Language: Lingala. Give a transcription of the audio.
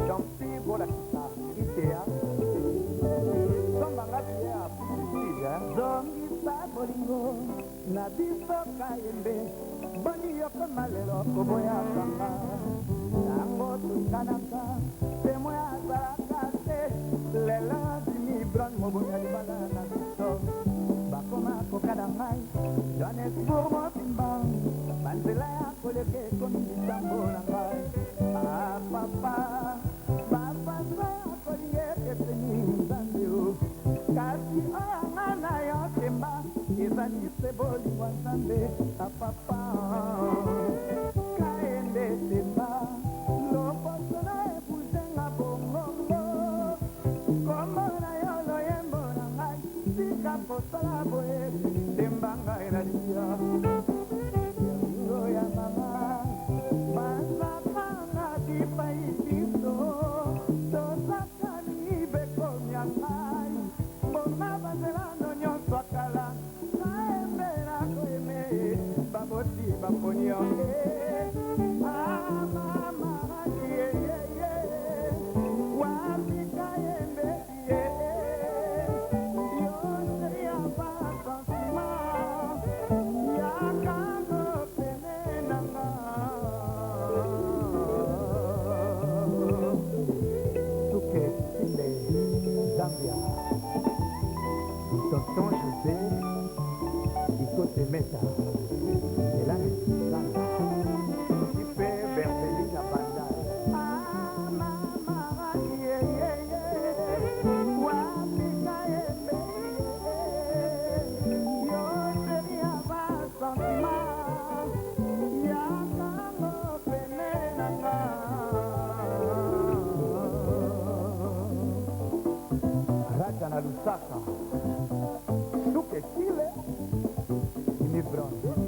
Chanty bolakisa ITA somba nga billet ya Afrique du Sud eh. Zongisa bolingo na biso kayembe boni yokoma lelo koboyaka nga tango tolinganaka temoin azalaka te lelo Jimmy Brown mobomi ya libala na biso bakoma kokana ngai Johannesburg mobimba banzela ya koleka ekomi lisambo na ngai ah papa bafaso ya kolinga ekeseni nzambe o kasi oyo nga na yo temba ezali se bolingo ya nzambe ah papa kaende temba loposo na ebouge nga bongongo kombo na yo loyembo na ngai tika kosala boye temba ngai nalingi yo bolingo ya mama bazakanga bipai biso tozaka mibeko mya ngai mboma banzelano nyonso akala naembela koyeme baboti baponi yo ah, mama ye, ye, ye. Wapi kayembe ye yo chéri ya ba sentiment yakango pene na nga. Suke Simbe Zambia Tonton José Ikote Meta Elane Zanga Ipe Berbeline Bandal Ah, mama, ye, ye, ye. Wapi kayembe ye yo chéri ya ba sentiment yakango pene na nga. Raja na Lusaka Suke Kile Jimmy Brown.